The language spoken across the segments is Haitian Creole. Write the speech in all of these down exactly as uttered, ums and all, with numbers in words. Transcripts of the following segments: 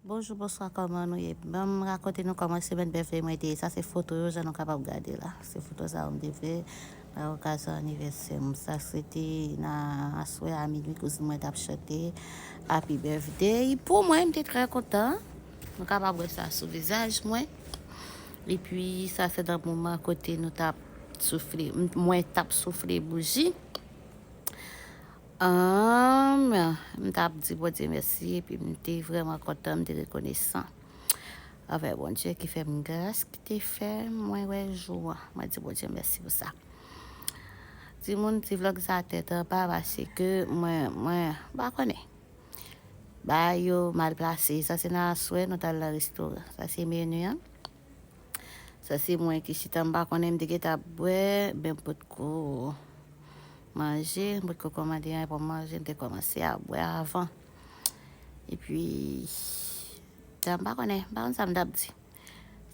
Bonjou, bonswa, kòman nou ye? Ban m rakonte nou kòman semèn bèvdey mwen te ye. Sa se foto yo, jan nou kapab gade la. Se foto sa yo m te fè nan okazyon anivèsè m. Sa se te nan aswè a minwi, kouzin mwen t ap chante Happy Birthday pou mwen. M te trè kontan. Nou kapab wè sa sou vizaj mwen. Epi, sa se nan moman kote nou t ap soufle, m- mwen t ap soufle bouji. Ahn, m t ap di Bondye mèsi, epi m te vrèman kontan, m te rekonesan anvè Bondye ki fè m gras, ki te fè mwen wè jou an. Mwen di Bondye mèsi pou sa. Timoun, ti vlòg sa tèt anba, paske mwen, mwen, m pa konnen. Bagay yo mal plase. Sa se nan aswè, nou t al nan restoran. Sa se meni an. Sa se mwen ki chita, m pa konnen, m te gentan ap bwè, men m potko manje, m potko kòmande anyen pou m manje, m te kòmanse ap bwè avan. Epi, tan m pa konnen, m pa konn sa m t ap di.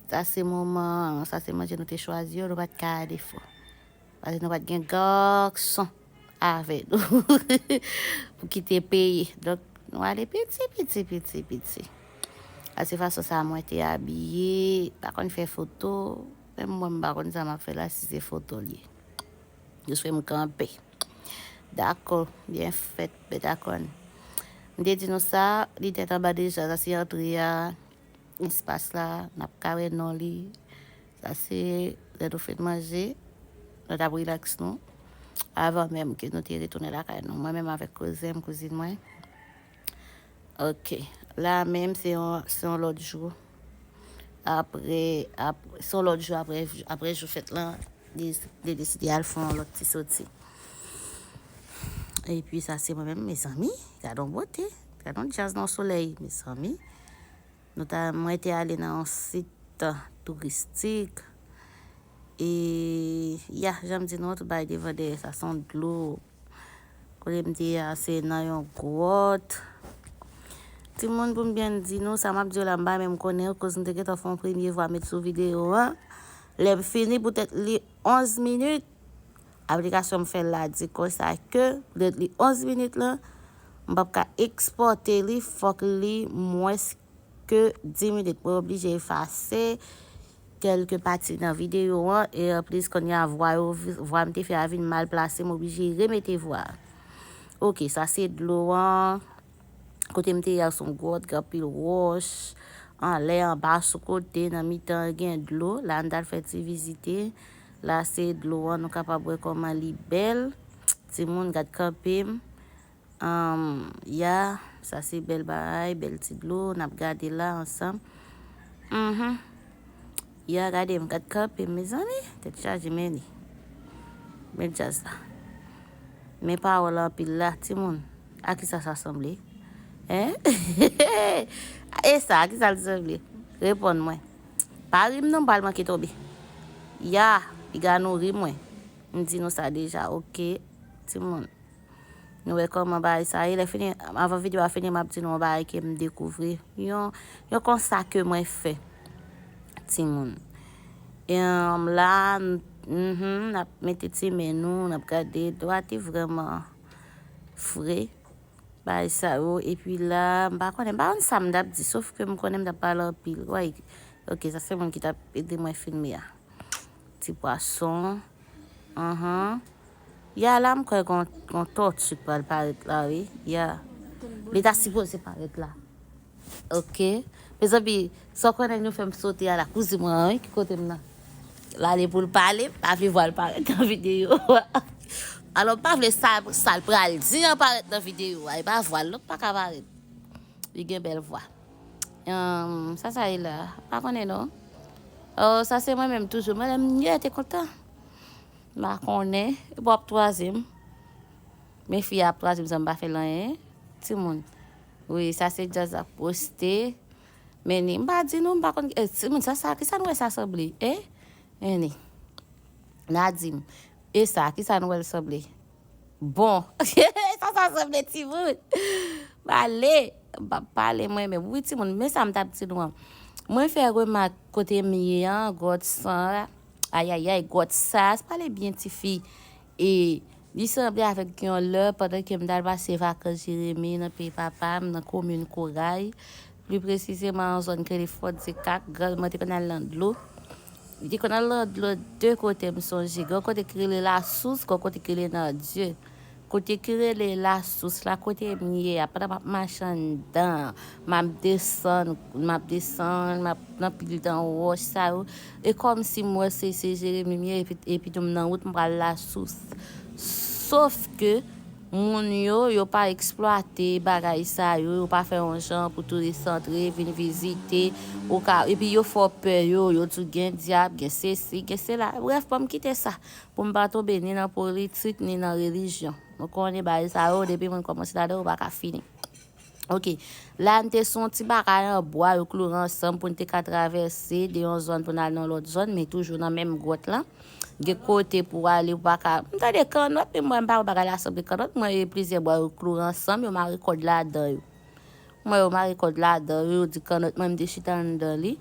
Sa se moman, sa se manje nou te chwazi yo, nou pa t ka ale fò. Paske nou pa t gen gason avè nou pou kite peyi. Donk, nou ale piti, piti, piti, piti. A se fason sa mwen te abiye, pa konn fè foto, menm mwen m pa konn sa m ap fè la, si se foto l ye. Jis fè m kanpe. Dakò, byen fèt, Bètakòn. M te di nou sa, li tèt anba deja, sa se antre a, espas la, n ap ka wè non li. Sa se lè nou fin manje, nou t ap rilaks nou, avan menm ke nou te retounen lakay nou. Mwen menm avèk kouzen m, kouzin mwen. Ok, la menm se yon, se yon lòt jou. Apre, ap, se yon lòt jou apre, apre jou fèt lan, li, li deside al fè yon lòt ti soti. Epi sa se mwen menm, mezanmi, gade yon bote, gade yon djaz nan solèy, mezanmi. Nou ta, mwen te ale nan yon sit touristik. E, ya, jan m di nou, tout bagay devan dèyè sa, se yon dlo. Kote m te ye a, se nan yon gwòt. Timoun, pou m byen di nou, sa m ap di yo la, m pa menm konnen yo, koz m te gentan fè yon premye vwa met sou videyo an. Lè m fini, poutèt li onz minit, aplikasyon m fè l la di konsa ke poutèt li onz minit lan, m p ap ka ekspòte li, fòk li mwens ke dis minit. Mwen oblije efase kèlke pati nan videyo an, e anplis, kounye a, vwa yo, vwa m te fè a vin mal plase, m oblije remete vwa a. Ok, sa se dlo an. Kote m te ye a, se yon gwòt, gen anpil wòch. Anlè, anba, sou kote, nan mitan, gen dlo. La, n t al fè ti vizite. La, se dlo an, nou kapab wè kòman li bèl. Timoun, gad kanpe m. Ahn, ya, sa se bèl bagay, bèl ti dlo, n ap gade la ansanm. Mhm. Ya, gade m, gad kanpe m, mezanmi, tèt chaje, men li. Men djaz la. Men pawòl anpil la, timoun. A kisa sa sanble? Hein? E sa, a kisa l sanble? Reponn mwen. Pa ri m non, m pral manke tonbe. Ya, piga nou ri mwen. M di nou sa deja, ok, timoun. Nou wè kòman bagay sa ye. Lè fini, avan videyo a fini, m ap di nou yon bagay ke m dekouvri. Yon, yon konsta ke mwen fè, timoun. E, m la, m, mhm, n ap mete ti men nou, n ap gade, dlo a te vrèman fre. Bagay sa yo, epi la, m pa konnen, m pa konn sa m t ap di, sof ke m konnen m t ap pale anpil. Wè, ok, sa se moun ki t ap ede mwen filme a. Ti pwason. Anhan. Ya la, m kwè gon, gon tòti k pral parèt la, wi. Ya. Li ta sipoze parèt la. Ok. Mezanmi, sa w konnen nou fè m sote a la, kouzin mwen an, wi, ki kote m nan? L ale pou l pale, m pa vle vwa l parèt nan videyo. Alò, m pa vle sa, sa l pral di an parèt nan videyo a. E pa vwa l non k pa ka parèt. Li gen bèl vwa. Ahn, sa sa ye la? Pa konnen non. Oh, sa se mwen menm toujou. Mwen lè m ye te kontan. M pa konnen. Epi w ap twaze m. Men fi a ap twaze m san m pa fè l anyen. Timoun. Wi, sa se djaz ap poste. Men ni, m pa di nou, m pa konn. Eh, timoun, sa, sa, kisa nou wè sa sanble? Eh? Annie. N a di m. E sa, kisa nou wè l sanble? Bon. Sa, sa sanble timoun. M ale. M p ap pale mwen menm. Wi, timoun, men sa m t ap di nou an. Mwen fè remak kote m ye an, gwòt san la. Ayayay, gwòt sa. Se pale byen, tifi. E li sanble avèk yon lè pandan ke m t al pase vakans Jeremi nan peyi papa m, nan komin Koray. pli presizeman yon zòn ki rele Fòt Zekak. Grann mwen te konn al nan dlo. Li te konn al nan dlo de kote, m sonje. Gen yon kote ki rele Lasous, gen yon kote ki rele Nandye. Kote ki rele Lasous la, kote m ye a, pandan m ap mache anndan, m ap desann, m ap desann, m ap nan pil dan wòch sa yo. E kòmsi m wè se, se Jeremi m ye, epi, epi tou m nan wout, m pral Lasous. Sof ke moun yo, yo pa eksplwate bagay sa yo, yo pa fè yon jan pou touris antre, vin vizite, ou ka, epi yo fè w pè yo, yo di w gen dyab, gen sesi, gen sela. Brèf, ban m kite sa, pou m pa tonbe ni nan politik, ni nan relijyon. Ou konnen bagay sa yo, depi moun kòmanse ladan, ou pa ka fini. Ok, la n te sou yon ti bagay an bwa, yo kloure ansanm pou n te ka travèse de yon zòn pou n al nan lòt zòn, men toujou nan menm gwòt lan. Gen kote pou ale, ou pa ka. M tande kannòt, men mwen, m pa wè bagay la sanble kannòt. Mwen, e plizyè bwa yo kloure ansanm, yo mare kòd ladan yo. Mwen, yo mare kòd ladan yo, yo di kannòt, mwen, m te chita anndan li.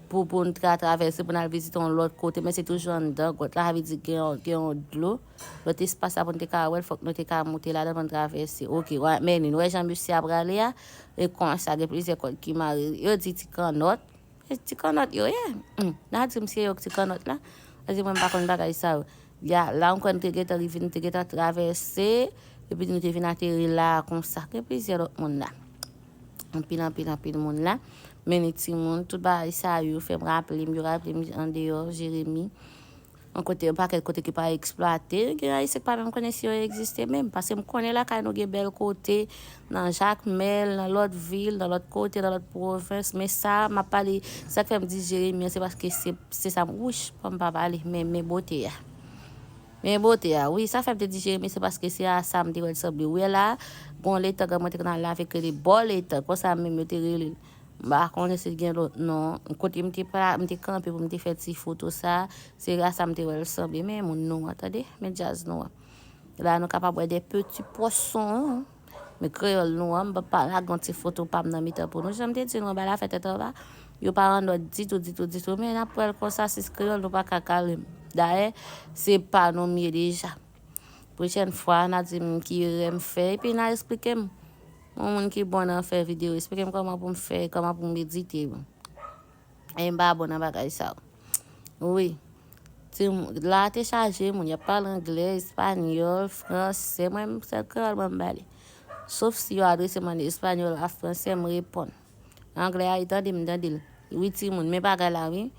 Pou, pou n te ka travèse, pou n al vizite yon lòt kote, men se toujou anndan gwòt la, sa vle di gen yon, gen yon dlo. Lòt espas la pou n te ka wè l, fòk nou te ka moute ladan pou n travèse. Ok, w a mennen, nou wè jan misye ap rale a? E konsa, gen plizyè kòd ki mare. Yo di ti kannòt. E ti kannòt yo ye. Hmm. N a di m se yo ki ti kannòt la. Sa di mwen m pa konn bagay sa yo. Ya, la ankò n te gentan rive, n te gentan travèse. Epi nou te vin ateri la konsa. Gen plizyè lòt moun la. Anpil, anpil, anpil moun la. Mennen timoun, tout bagay sa yo fè m raple m, yo raple m andeyò, Jeremi. Yon kote, yon pakèt kote ki pa eksplwate. Gen Ayisyen ki pa menm konnen si yo egziste menm. Paske m konnen lakay nou gen bèl kote, nan Jakmèl, nan lòt vil, nan lòt kote, nan lòt pwovens. Men sa, m ap pale, sa k fè m di Jeremi an, se paske se, se sa m, wouch, fò m pa pale, men, men bote a. Men bote a, wi, sa fè m te di Jeremi, se paske se a sa m te wè l sanble. Ou wè la, gon letan, grann mwen te konn al lave ke li bò letan, konsa menm yo te rele l. M pa konnen si l gen lòt non. Kote m te pra-, m te kanpe pou m te fè ti foto sa, se a sa m te wè l sanble. Men moun nou an, tande, men djaz nou an. La, nou kapab wè de peti pwason. Men kreyòl nou an, m pa lage yon ti foto pa m nan mitan pou nou. Jan m te di nou anba la fè tèt anba, yo pa annòd ditou, ditou, ditou. Men n ap wè l konsa, sis kreyòl nou pa ka kale m. Dayè, se pa nou m ye deja. Pwochèn fwa, n a di m ki erè m fè, epi n a eksplike m. Yon moun ki bon nan fè videyo, eksplike m kòman pou m fè, kòman pou m edite yo. E m pa bon nan bagay sa yo. Wi. Ti moun, la te chaje moun, y ap pale anglè, espanyòl, fransè, mwen, m sèl kreyòl mwen m pale. Sof si yo adrese m an espanyòl a fransè, m reponn. Anglè a, li tande m, m tande l. Wi, timoun, men bagay la, wi.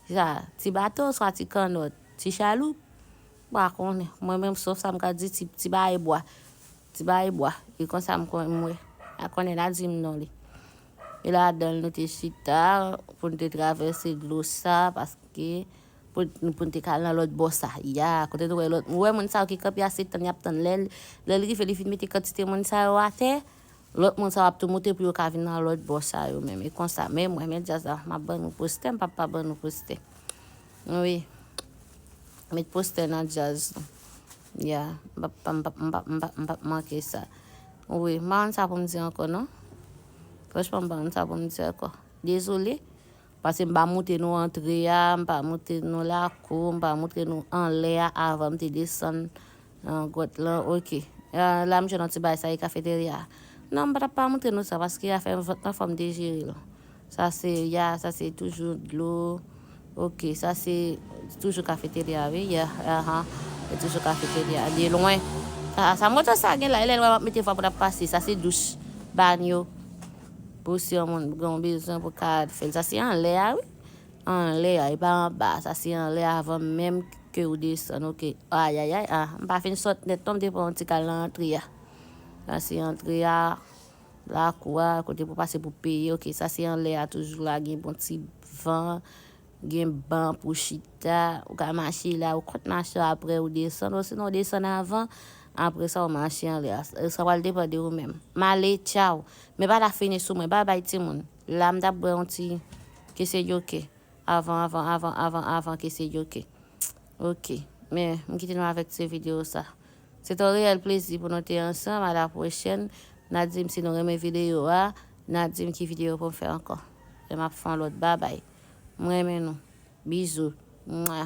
Sa, ti bato, swa ti kannòt, ti chaloup. M pa konnen. Mwen menm, sof sa m ka di, ti, ti bagay bwa. Ti bagay bwa. E konsa m konnen, m wè. A konnen la di m non li. E ladan l nou te chita pou n te travèse dlo sa, paske pou, pou n te ka al nan lòt bò sa. Ya, kote nou wè lòt, ou wè moun sa yo ki kanpe a se tann, y ap tann. Lè, lè l rive, li fin mete kantite moun sa yo atè, lòt moun sa yo ap tou moute pou yo ka vin nan lòt bò sa yo menm. E konsa, men mwen, men djaz la, m ap ban nou postè, m p ap pa ban nou postè. Wi. Met postè nan djaz nou. Ya, m p ap, m p ap, m p ap, m p ap, m p ap manke sa. Wi, m pa konn sa pou m di ankò, non. Franchman, m pa konn sa pou m di ankò. Dezole. Paske m pa montre nou antre a, m pa montre nou lakou, m pa montre nou anlè a avan m te desann, ah, gwòt lan. Ok. Ah, la m jwenn yon ti bagay sa e kafeterya a. Non, m pa t ap pa montre nou sa paske afè vant lan fò m te jere l. Sa se, ya, sa se toujou dlo. Ok, sa se toujou kafeterya, wi, ya, ahan. Se toujou kafeterya, de lwen. Sa, sa moto sa gen la, e lè lwen m ap mete vwa pou l ap pase. Sa se douch, banyo. Pou si yon moun gen yon bezwen pou ka fè l. Sa se anlè a, wi. Anlè a, e pa anba. Sa se anlè avan menm ke ou desann, ok. Ayayay, ah, m pa fin sot nèt non, m te pran yon ti kal nan antre a. Sa se antre a, lakou a, kote pou pase pou peye, ok. Sa se anlè a toujou la, gen bon ti van, gen ban pou chita, ou ka mache la, ou konn mache apre ou desann, osinon ou desann avan, apre sa ou mache anlè a. Sa pral depann de ou menm. M ale, tchaw. Men pa ta fini sou mwen, babay timoun. La m t ap bwè yon ti kese yoke. Avan, avan, avan, avan, avan kese yoke. Ok. Men, m kite nou avèk ti videyo sa. Se te yon reyèl plezi pou nou te ansanm. A la pwochèn. N a di m si nou renmen videyo a. N a di m ki videyo pou m fè ankò. E m ap fè yon lòt babay. M renmen nou. Bizou. Mwa.